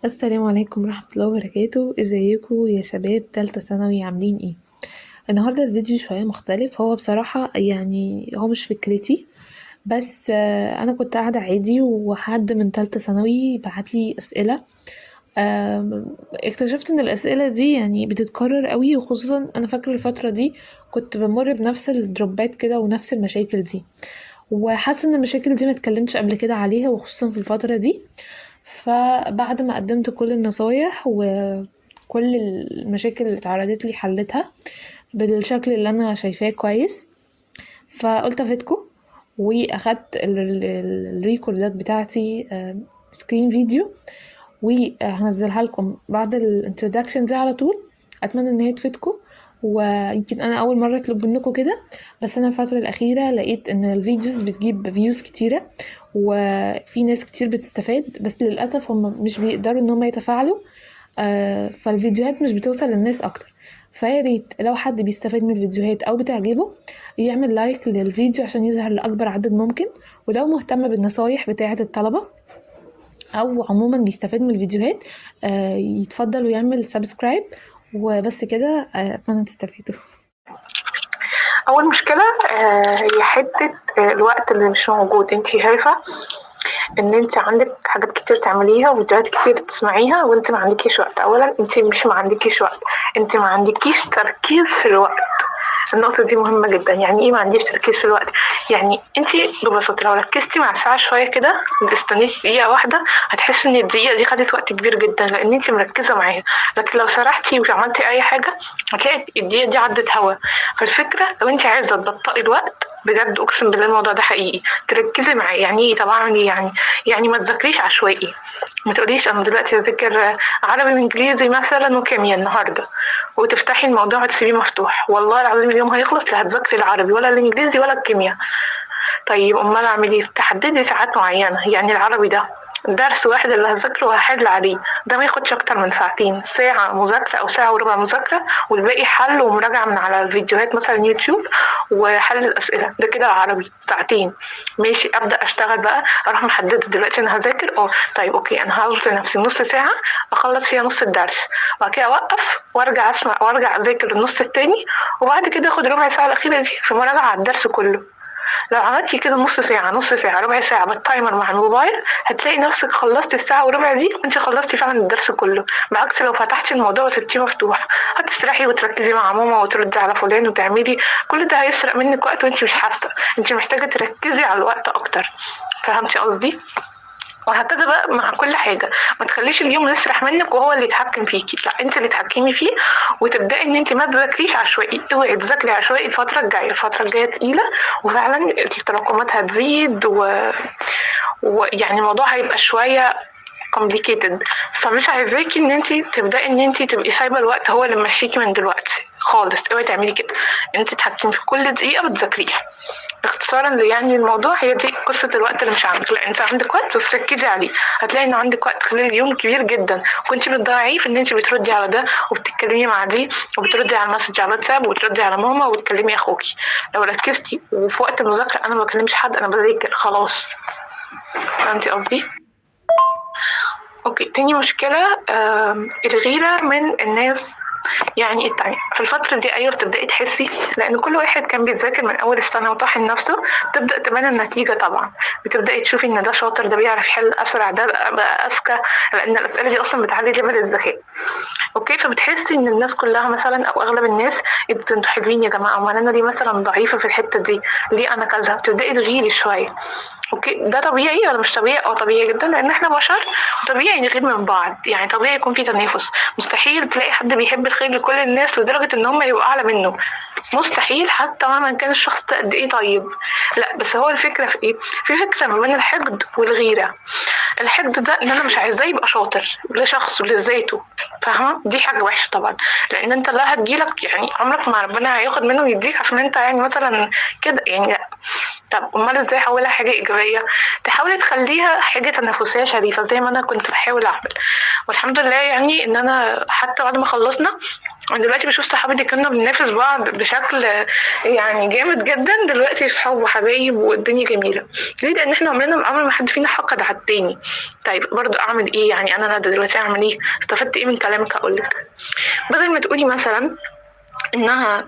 السلام عليكم ورحمة الله وبركاته. ازيكم يا شباب تالتة ثانوي، عاملين ايه؟ النهاردة الفيديو شوية مختلف. هو بصراحة هو مش فكرتي، بس انا كنت قاعدة عادي وحد من تالتة ثانوي بعتلي اسئلة. اكتشفت ان الاسئلة دي بتتكرر قوي، وخصوصا انا فاكرة الفترة دي كنت بمر بنفس الدروبات كده ونفس المشاكل دي، وحاسة ان المشاكل دي ما اتكلمتش قبل كده عليها، وخصوصا في الفترة دي. فبعد ما قدمت كل النصايح وكل المشاكل اللي اتعرضت لي حلتها بالشكل اللي انا شايفاه كويس، فقلت افيدكم، واخدت الريكوردات بتاعتي، screen video، وهنزلها لكم بعد ال introduction دي على طول. اتمنى ان هي تفيدكم، ويمكن انا اول مره اطلب منكم كده، بس انا الفتره الاخيره لقيت ان ال videos بتجيب views كتيره وفي ناس كتير بتستفاد، بس للاسف هم مش بيقدروا ان هم يتفاعلوا، فالفيديوهات مش بتوصل للناس اكتر. فيا ريت لو حد بيستفاد من الفيديوهات او بتعجبه يعمل like للفيديو عشان يظهر لاكبر عدد ممكن، ولو مهتم بالنصايح بتاعه الطلبه او عموما بيستفاد من الفيديوهات، يتفضل ويعمل subscribe. وبس كده، اتمنى تستفيدوا. اول مشكله، هي حته، الوقت اللي مش موجود. انت شايفه ان انت عندك حاجات كتير تعمليها وفيديوهات كتير تسمعيها وانت ما عندكيش وقت. اولا انت مش ما عندكيش وقت، انت ما عندكيش تركيز في الوقت. النقطة دي مهمة جدا. يعني ايه ما عنديش تركيز في الوقت؟ يعني انت ببساطة لو ركزتي مع ساعة شوية كده، استنيتي دقيقة واحدة، هتحسي ان الدقيقة دي خدت وقت كبير جدا لان انت مركزة معاها. لكن لو سرحتي وعملتي اي حاجة هتلاقي الدقيقة دي عدت هوا. فالفكرة لو انت عايزة تبطئي الوقت بجد، اقسم بالله الموضوع ده حقيقي، تركزي معاه. يعني ايه؟ طب اعمل ايه يعني؟ يعني ما تذاكريش عشوائي، ما تقوليش انا دلوقتي هذاكر عربي وانجليزي مثلا وكيمياء النهارده، وتفتحي الموضوع وتسيبيه مفتوح. والله العظيم اليوم هيخلص لا هتذاكري العربي ولا الانجليزي ولا الكيمياء. طيب امال اعمل ايه؟ تحددي ساعات معينه. يعني العربي ده درس واحد اللي هذاكره وهحل عليه، ده ما ياخدش اكتر من ساعتين، ساعه مذاكره او ساعه وربع مذاكره، والباقي حل ومراجعه من على الفيديوهات مثلا يوتيوب وحل الاسئله. ده كده العربي ساعتين، ماشي. ابدا اشتغل بقى، اروح محدده دلوقتي انا هذاكر، طيب okay انا هظبط لنفسي نص ساعه اخلص فيها نص الدرس، وبعد كده اوقف وارجع اسمع وارجع اذاكر النص التاني، وبعد كده اخد ربع ساعه الاخيره دي في مراجعه على الدرس كله. لو عملتي كده نص ساعة، نص ساعة، ربع ساعة بال timer مع الموبايل، هتلاقي نفسك خلصتي الساعة وربع دي وانت خلصتي فعلا الدرس كله. بعكس لو فتحتي الموضوع وسبتيه مفتوح، هتسرحي وتركزي مع ماما وتردي على فلان وتعملي كل ده، هيسرق منك وقت وانت مش حاسة. انت محتاجة تركزي على الوقت اكتر، فهمتي قصدي؟ وهكذا بقى مع كل حاجة. ما تخليش اليوم يسرح منك وهو اللي يتحكم فيكي، لا انت اللي تتحكمي فيه، وتبداي ان انت ما تذاكريش عشوائي. اوعي تذاكري عشوائي الفترة الجاية، الفترة الجاية تقيلة وفعلا التراكمات هتزيد ويعني الموضوع هيبقى شوية complicated. فمش عايزاكي ان انت تبداي ان انت تبقي سايبة الوقت هو اللي ماشيكي من دلوقتي خالص. اوعي تعملي كده، انت تتحكمي في كل دقيقة بتذاكريها. اختصارا الموضوع، هي دي قصة الوقت اللي مش عندك. لا انت عندك وقت بس ركزي عليه، هتلاقي ان عندك وقت خلال اليوم كبير جدا كنت بتضيعيه في ان انت بتردي على ده وبتتكلمي مع دي وبتردي على المسج على الواتساب وبتردي على ماما وبتكلمي اخوكي. لو ركزتي وفي وقت المذاكرة انا ما بكلمش حد، انا بذاكر خلاص. فهمتي قصدي؟ تاني مشكلة، الغيرة من الناس التانية في الفترة دي. بتبدأي تحسي لأن كل واحد كان بيذاكر من أول السنة وطاحن نفسه، بتبدأ تبان النتيجة طبعا، بتبدأي تشوفي إن ده شاطر، ده بيعرف يحل أسرع، ده بقى أذكى، لأن الأسئلة دي أصلا بتعلي level الذكاء. فبتحسي إن الناس كلها مثلا أو أغلب الناس انتوا حلوين يا جماعة، أمال أنا ليه مثلا ضعيفة في الحتة دي، ليه أنا كذا، بتبدأي تغيري شوية. ده طبيعي ولا مش طبيعي؟ طبيعي جدا، لأن إحنا بشر وطبيعي نغير من بعض، طبيعي يكون في تنافس. مستحيل تلاقي حد بيحب الخير لكل الناس لدرجة إن هم يبقوا أعلى منه، مستحيل، حتى مهما كان الشخص ده قد إيه طيب. لا بس هو الفكرة في إيه؟ في فكرة ما بين الحقد والغيرة. الحقد ده إن أنا مش عايزاه يبقى شاطر لشخصه لذاته، فاهمة؟ دي حاجة وحشة طبعا، لأن أنت لا هتجيلك، عمرك ما ربنا هياخد منه ويديك عشان أنت مثلا كده، لا. طب أمال إزاي أحولها حاجة إيجابية؟ تحاولي تخليها حاجة تنافسية شريفة زي ما أنا كنت بحاول أعمل، والحمد لله إن أنا حتى بعد ما خلصنا انا دلوقتي بشوف صحابي اللي كنا بننافس بعض بشكل يعني جامد جدا، دلوقتي صحاب وحبايب والدنيا جميلة. ليه؟ لان احنا عمرنا عمر ما حد فينا حقد على التاني. طيب برضو اعمل ايه يعني؟ انا دلوقتي اعمل ايه؟ استفدت ايه من كلامك؟ هقولك، بدل ما تقولي مثلا انها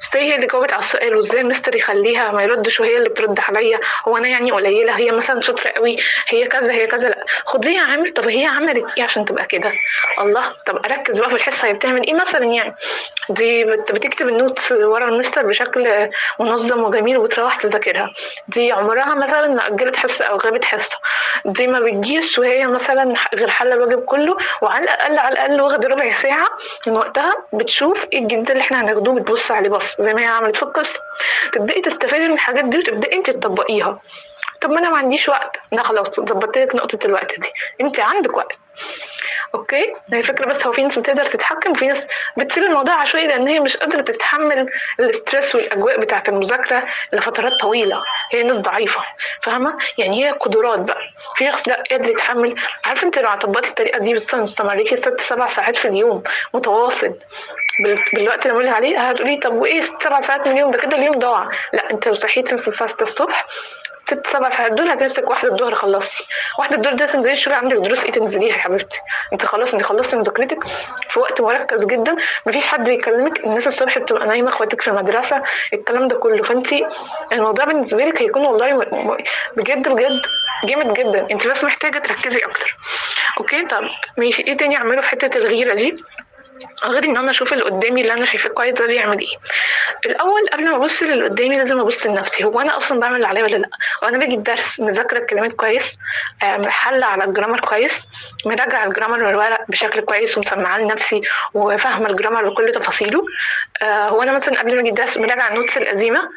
ازاي هي اللي جاوبت على السؤال، وازاي المستر يخليها ما يردش وهي اللي بترد عليا، هو انا يعني قليله، هي مثلا شاطرة قوي، هي كذا هي كذا، لا خديها عامل، طب هي عملت ايه عشان تبقى كده؟ الله، طب اركز بقى في الحصة هي بتعمل ايه مثلا، يعني دي بتكتب ال notes ورا المستر بشكل منظم وجميل وبتروح تذاكرها، دي عمرها مثلا ما اجلت حصة او غابت حصة، دي ما بتجيش وهي مثلا غير حل الواجب كله، وعلى الاقل على الاقل واخده ربع ساعة من وقتها بتشوف ايه الجديد اللي احنا هناخدوه، بتبص عليه بص زي ما هي عملت في القصة. تبداي تستفادي من الحاجات دي وتبداي انت تطبقيها. طب ما انا ما عنديش وقت، لا خلاص ظبطت لك نقطة الوقت دي، انت عندك وقت. okay، هي الفكرة بس هو في ناس بتقدر تتحكم، وفي ناس بتسيب الموضوع عشوائي لان هي مش قادرة تتحمل ال stress والاجواء بتاعه المذاكرة لفترات طويلة، هي ناس ضعيفة، فاهمه؟ يعني هي قدرات بقى، في شخص لا قادر يتحمل. عارفه انت لو طبقتي الطريقة دي بس استمريتي 6 7 ساعات في اليوم متواصل بالوقت اللي بقول عليه، هتقولي طب وايه 6 7 ساعات من اليوم ده كده اليوم ضاع. لا، انت لو صحيتي مثلا الساعة 6 الصبح، 6 7 ساعات دول هتمسك 1 الظهر، خلصتي 1 الظهر ده تنزلي الشغل، عندك دروس ايه تنزليها يا حبيبتي، انت خلاص انت خلصتي مذاكرتك في وقت مركز جدا، مفيش حد بيكلمك، الناس الصبح بتبقى نايمة، اخواتك في المدرسة، الكلام ده كله، فانت الموضوع بالنسبة لك هيكون والله بجد بجد جامد جدا، انت بس محتاجه تركزي اكتر. okay، طب ماشي، ايه تاني اعمله في حتة الغيرة دي غير ان انا اشوف اللي قدامي اللي انا شايفاه كويس ده بيعمل ايه؟ الاول قبل ما ابص للي قدامي لازم ابص لنفسي، هو انا اصلا بعمل اللي عليا ولا لا؟ هو انا باجي الدرس مذاكرة الكلمات كويس، حله على ال grammar كويس، مراجعه ال grammar والورق بشكل كويس، ومسمعاه لنفسي وفاهمه ال grammar بكل تفاصيله، هو انا مثلا قبل ما اجي الدرس مراجعه ال notes القديمة.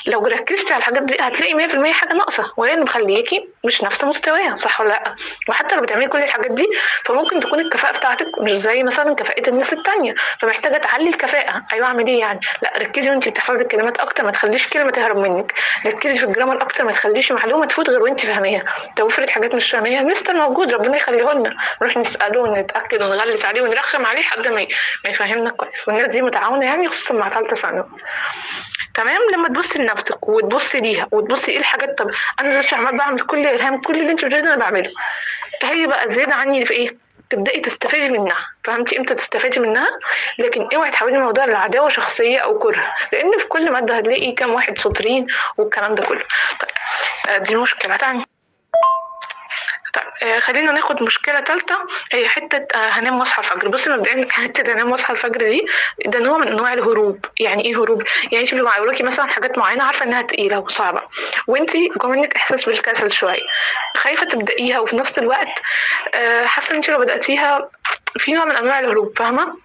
لو ركزتي على الحاجات دي هتلاقي 100% حاجة ناقصه، وهي اللي مخلياكي مش نفس مستواها، صح ولا لا؟ وحتى لو بتعملي كل الحاجات دي فممكن تكون الكفاءة بتاعتك مش زي مثلا كفاءة الناس التانية، فمحتاجه تعلي الكفاءة. ايوه اعمل ايه يعني؟ لا ركزي وانت بتحفظي الكلمات اكتر، ما تخليش كلمة تهرب منك، ركزي في ال grammar اكتر، ما تخليش معلومة تفوت غير وانت فاهماها. طب افرض حاجات مش فاهماها، مستر موجود ربنا يخليه لنا، نروح نساله ونتاكد ونغلس عليه ونرخم عليه لحد ما يفهمنا كويس، والناس دي متعاونة يعني، خصوصا مع ثالثة ثانوي. تمام، لما تبصي لنفسك وتبصي ليها وتبصي ايه الحاجات، طب انا دلوقتي عمال بعمل كل ارهام، كل اللي انت بتقوليه انا بعمله، هي بقى زيادة عني في ايه؟ تبداي تستفادي منها. فهمتي امتى تستفادي منها؟ لكن اوعي تحولي الموضوع لعداوه شخصية او كره، لان في كل مادة هتلاقي كام واحد شاطرين والكلام ده كله. طيب دي مشكلة تانية. طيب خلينا ناخد مشكلة ثالثة، هي حتة هنام واصحى الفجر. بصي مبدئيا حتة هنام واصحى الفجر دي ده نوع من انواع الهروب. يعني ايه هروب؟ يعني انت بيبقى وراكي مثلا حاجات معينة عارفه انها تقيلة وصعبة، وانت جوه منك احساس بالكسل شوية، خايفة تبدايها، وفي نفس الوقت حاسه ان انت لو بداتيها في نوع من انواع الهروب، فاهمه؟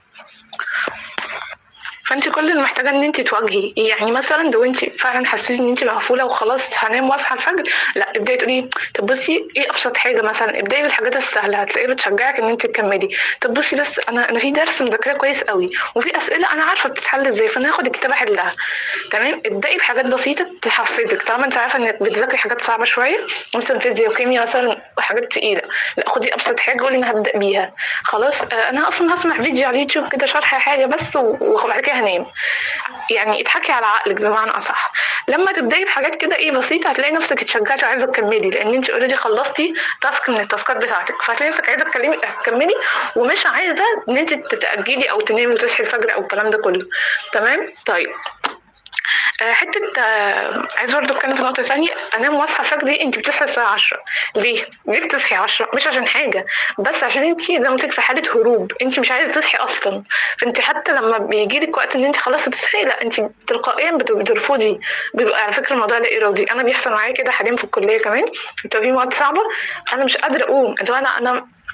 فانت كل اللي محتاجه ان انت تواجهي، يعني مثلا لو انت فعلا حسيتي ان انت مقفولة وخلاص هنام واصحى الفجر، لا ابداي تقولي طب بصي ايه ابسط حاجة مثلا، ابداي بالحاجات السهلة هتلاقيه بتشجعك ان انت تكملي. طب بصي بس انا في درس مذاكراه كويس قوي، وفي اسئلة انا عارفه بتتحل ازاي، فانا هاخد الكتاب احلها. تمام، ابداي بحاجات بسيطة تحفزك، طالما انت عارفه انك بتذاكري حاجات صعبة شوية مثلا فيزياء وكيمياء مثلا وحاجات تقيلة، لا خدي ابسط حاجة قولي انا هبدا بيها. خلاص انا اصلا هسمع فيديو على اليوتيوب كده شرح حاجة بس وبعد كده هنام. يعني اضحكي على عقلك بمعنى اصح. لما تبداي بحاجات كده ايه بسيطة هتلاقي نفسك اتشجعتي وعايزه تكملي، لان انت already خلصتي task من ال task ات بتاعتك، فهتلاقي نفسك عايزه تكملي ومش عايزه ان انت تتاجلي او تنامي وتصحي الفجر او الكلام ده كله. تمام، طيب حتة عايزه برضه اتكلم في نقطة ثانية، انام واصحى الفجر دي انت بتصحي الساعة 10. ليه؟ ليه بتصحي 10؟ مش عشان حاجة، بس عشان انت زي ما قلت لك في حاله هروب، انت مش عايزه تصحي اصلا، فانت حتى لما بيجي لك وقت ان انت خلاص هتصحي لا انت تلقائيا بترفضي. بيبقى على فكرة الموضوع لا ارادي، انا بيحصل معايا كده حاليا في الكلية كمان، بتبقى في مواد صعبة انا مش قادرة اقوم،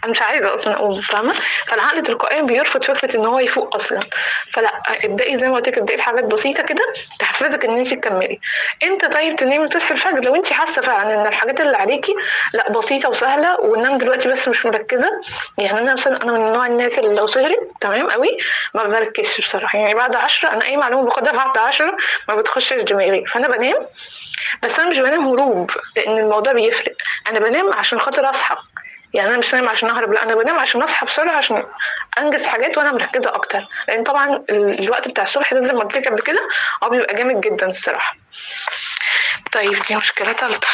انا مش عايزه اصلا اقوم، فاهمه؟ فالعقل تلقائيا بيرفض فكرة ان هو يفوق اصلا. فلا ابداي زي ما قلت لك، ابداي بحاجات بسيطة كده تحفزك ان انت تكملي. امتى طيب تنامي وتصحي الفجر؟ لو انت حاسه فعلا ان الحاجات اللي عليكي لا بسيطة وسهلة، وان انا دلوقتي بس مش مركزه. يعني انا مثلا انا من نوع الناس اللي لو سهرت تمام قوي ما بركزش بصراحة، يعني بعد 10 انا اي معلومة باخدها بعد 10 ما بتخشش دماغي، فانا بنام. بس انا مش بنام هروب لان الموضوع بيفرق، انا بنام عشان خاطر اصحى. يعني انا مش نايمة عشان اهرب، لا انا بنام عشان اصحى بسرعة عشان انجز حاجات وانا مركزه اكتر، لان طبعا الوقت بتاع الصبح ده زي ما قلت لك قبل كده هو بيبقى جامد جدا الصراحة. طيب دي مشكلة ثالثة.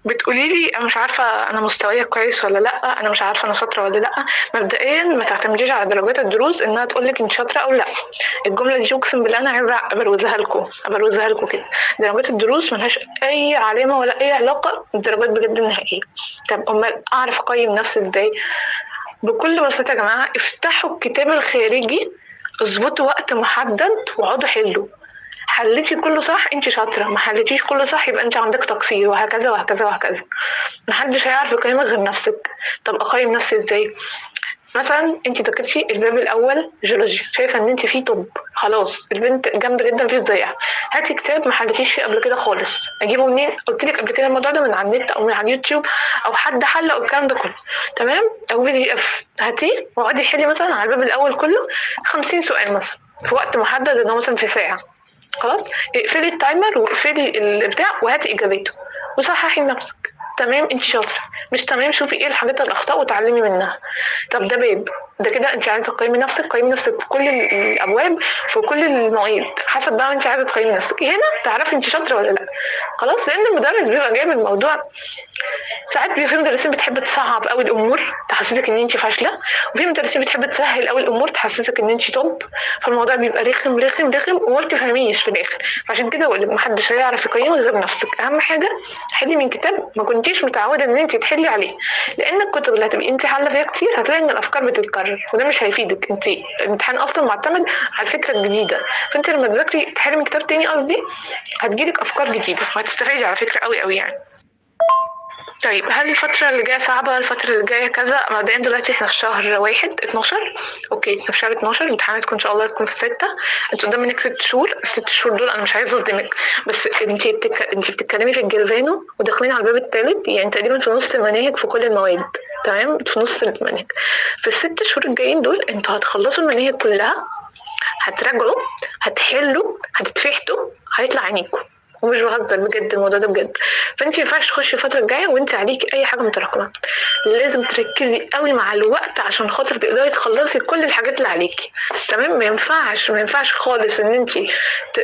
بتقولي لي انا مش عارفه انا مستوايا كويس ولا لا، انا مش عارفه انا شاطرة ولا لا. مبدئيا ما تعتمديش على درجات الدروس انها تقول لك انت شاطرة او لا. الجملة دي اقسم بالله انا عايزه ابروزها لكم كده. درجات الدروس ملهاش اي علامة ولا اي علاقة بالدرجات بجد النهائية. طب امال اعرف اقيم نفسي ازاي؟ بكل بساطة يا جماعة، افتحوا الكتاب الخارجي، اظبطوا وقت محدد واقعدوا حلوا. حليتي كله صح انت شاطرة، ما حليتيش كله صح يبقى انت عندك تقصير، وهكذا وهكذا وهكذا. محدش هيعرف يقيمك غير نفسك. طب اقيم نفسي ازاي؟ مثلا انت ذاكرتي الباب الاول جيولوجيا، شايفه ان انت فيه طب، خلاص البنت جامدة جدا مفيش زيها. هاتي كتاب ما حليتيش فيه قبل كده خالص، اجيبه منين؟ قلت لك قبل كده الموضوع ده من على النت او من على اليوتيوب او حد حل او الكلام ده كله، تمام؟ او PDF، هاتيه واقعدي حلي مثلا على الباب الاول كله 50 سؤال مثلا في وقت محدد، ان هو مثلا في ساعة. خلاص اقفلي ال timer واقفلي البتاع وهاتي اجابته وصححي لنفسك. تمام انت شاطرة، مش تمام شوفي ايه الحاجات الاخطاء وتعلمي منها. طب ده باب، ده كده انت عايزه تقيمي نفسك، قيمي نفسك في كل الابواب في كل المواعيد حسب بقى انت عايزه تقيمي نفسك. هنا تعرفي انت شاطرة ولا لا، خلاص. لان المدرس بيبقى جايب الموضوع ساعات، بيبقى في مدرسين بتحب تصعب قوي الامور تحسسك ان انت فاشلة، وفي مدرسين بتحب تسهل قوي الامور تحسسك ان انت top. فالموضوع بيبقى رخم رخم رخم وما تفهميش في الاخر. فعشان كده بقول لك محدش هيعرف يقيمك غير نفسك. اهم حاجة حلي من كتاب ما كنتيش متعوده ان انت تحلي عليه، لان الكتب اللي هتبقي انت حله فيها كتير هتلاقي ان الافكار بتتكرر، وده مش هيفيدك. انت الامتحان اصلا معتمد على الفكرة الجديدة، فانت لما تذاكري تحلي من كتاب تاني قصدي هتجيلك افكار جديدة وهتستفيدي على فكرة قوي قوي يعني. طيب هل الفترة اللي جاية صعبة؟ الفترة اللي جاية كذا. مبدئيا دلوقتي احنا في شهر 1 12، okay احنا في شهر 12، امتحاناتكم ان شاء الله تكون في 6. انت قدام منك 6 شهور، ال6 شهور دول انا مش عايزة اصدمك، بس انت بتتكلمي في الجلفانو وداخلين على الباب الثالث، يعني تقريبا في نص المناهج في كل المواد، تمام؟ في نص المناهج. في ال6 شهور الجايين دول انتوا هتخلصوا المناهج كلها، هتراجعوا، هتحلوا، هتتفحتوا، هيطلع عينيكم. ومش بهزر بجد، الموضوع ده بجد. فانت ما ينفعش تخشي الفترة الجاية وانت عليكي اي حاجة متراكمه، لازم تركزي قوي مع الوقت عشان خاطر تقدري تخلصي كل الحاجات اللي عليكي، تمام؟ ما ينفعش خالص ان انت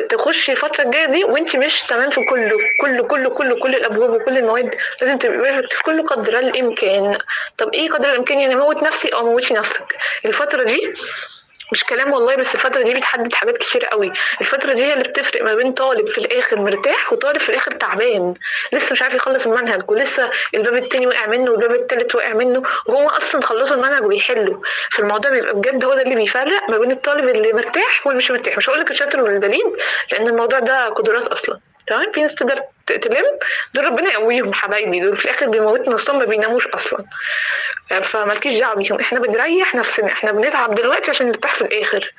تخشي الفترة الجاية دي وانت مش تمام في كله، كله كله كله، كل الابواب وكل المواد. لازم تبقي perfect في كله قدر الامكان. طب ايه قدر الامكان؟ يعني موت نفسي او موتي نفسك الفترة دي. مش كلام والله، بس الفترة دي بتحدد حاجات كتير قوي. الفترة دي هي اللي بتفرق ما بين طالب في الآخر مرتاح وطالب في الآخر تعبان لسه مش عارف يخلص المنهج، ولسه الباب التاني وقع منه والباب التالت وقع منه، وهو أصلا خلصوا المنهج وبيحلوا. فالموضوع بيبقى بجد هو ده اللي بيفرق ما بين الطالب اللي مرتاح واللي مش مرتاح. مش هقولك الشاطر والبليد لأن الموضوع ده قدرات أصلا، تمام؟ في ناس تقدر تلم، دول ربنا يقويهم حبايبي، دول في الآخر بيموتوا نفسهم ما بيناموش أصلا. فمالكيش دعوه بيهم، احنا بنريح نفسنا، احنا بنتعب دلوقتي عشان نرتاح في الاخر،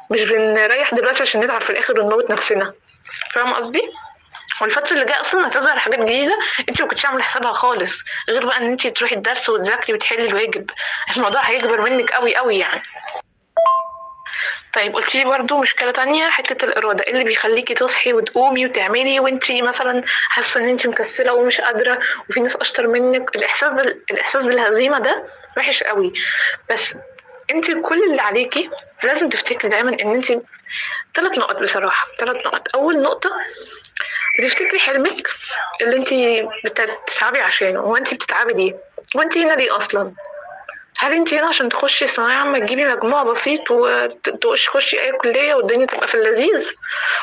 مش بنريح دلوقتي عشان نتعب في الاخر ونموت نفسنا، فاهمه قصدي؟ والفترة اللي جاية اصلا هتظهر حاجات جديدة انت ما كنتش عامله حسابها خالص، غير بقى ان انت تروحي الدرس وتذاكري وتحلي الواجب، الموضوع هيكبر منك قوي قوي يعني. طيب قلتي لي برضو مشكلة تانية، حتة الإرادة، إيه اللي بيخليكي تصحي وتقومي وتعملي وانتي مثلا حاسة ان انتي مكسلة ومش قادرة وفي ناس أشطر منك؟ الإحساس بالهزيمة ده وحش قوي. بس انتي كل اللي عليكي لازم تفتكري دايما ان انتي 3 نقط بصراحة، 3 نقط. أول نقطة بتفتكري حلمك اللي انتي بتتعبي عشانه، هو انتي بتتعبي ليه؟ هو انتي هنا ليه أصلا؟ هل انت هنا عشان تخشي ثانوية عامة تجيبي مجموع بسيط وتخشي أي كلية والدنيا تبقى في اللذيذ؟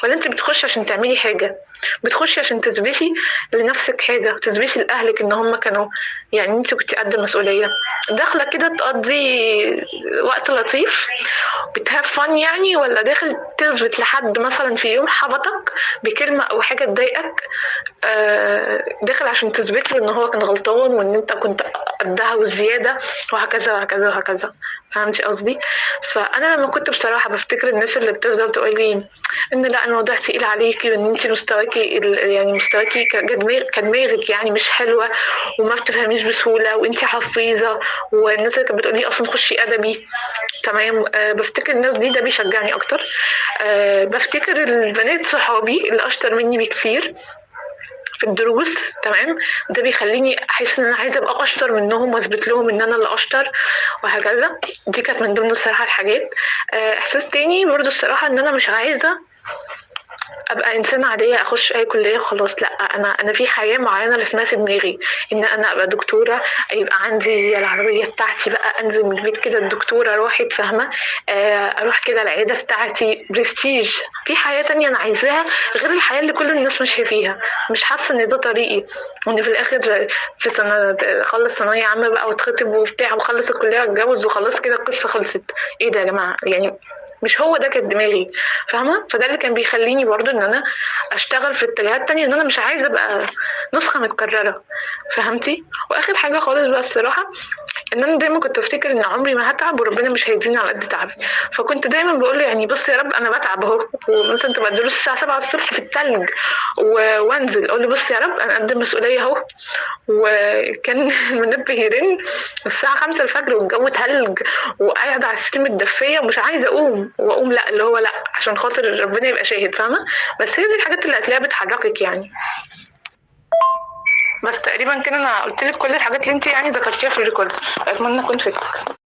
ولا انت بتخشي عشان تعملي حاجة؟ بتخشي عشان تثبتي لنفسك حاجة، تثبتي لأهلك إن هم كانوا يعني انت كنتي قد المسؤولية، داخلة كده تقضي وقت لطيف بتهاف فن يعني، ولا داخل تثبت لحد مثلا في يوم حبطك بكلمة أو حاجة تضايقك، داخل عشان تثبت له إن هو كان غلطان وإن انت كنت قدها وزيادة وهكذا وهكذا وهكذا. فهمتي قصدي؟ فأنا لما كنت بصراحة بفتكر الناس اللي بتفضل تقول لي إن لا الموضوع تقيل عليكي وإن انت مستواكي يعني مستواكي كدماغك يعني مش حلوة وما بتفهميش بسهولة وانت حفيظة، والناس اللي كانت بتقول لي أصلا خشي أدبي، تمام؟ بفتكر الناس دي، ده بيشجعني أكتر. بفتكر البنات صحابي اللي أشطر مني بكتير في الدروس، تمام؟ ده بيخليني احس ان انا عايزه ابقى اشطر منهم واثبت لهم ان انا اللي اشطر وهكذا. دي كانت من ضمن الصراحة الحاجات. احساس تاني برضو الصراحة ان انا مش عايزه ابقى انسانه عادية اخش اي كليه خلاص، لا انا في حياة معينة رسمها في دماغي، ان انا ابقى دكتورة، يبقى عندي العربية بتاعتي بقى، انزل من البيت كده الدكتورة راحت، فاهمه؟ اروح كده العيادة بتاعتي، برستيج. في حياة تانية انا عايزاها غير الحياة اللي كل الناس ماشية فيها. مش حاسه ان ده طريقي، وان في الاخر في سنة اخلص ثانوية عامة بقى واتخطب وبتاع واخلص الكلية واتجوز وخلاص كده القصة خلصت. ايه ده يا جماعة؟ يعني مش هو ده كان دماغي، فاهمه؟ فده اللي كان بيخليني برضو ان انا اشتغل في اتجاهات تانية، ان انا مش عايزه ابقى نسخه متكررة، فهمتي؟ واخر حاجة خالص بقى الصراحة، ان انا دايما كنت افتكر ان عمري ما هتعب وربنا مش هيديني على قد تعبي، فكنت دايما بقول له يعني بص يا رب انا بتعب اهو، ومثلا تبقى الدروس الساعة 7 الصبح في التلج وانزل اقول له بص يا رب انا قد المسؤولية اهو، وكان المنبه يرن الساعة 5 الفجر والجو تلج وقاعدة على السرير متدفيه ومش عايزه اقوم، واقوم لا اللي هو لا عشان خاطر ربنا يبقى شاهد، فاهمه؟ بس هي دي الحاجات اللي هتلاقيها بتحركك يعني. بس تقريبا كده انا قلت لك كل الحاجات اللي انت يعني ذكرتيها في ال record. اتمنى اكون فدتك.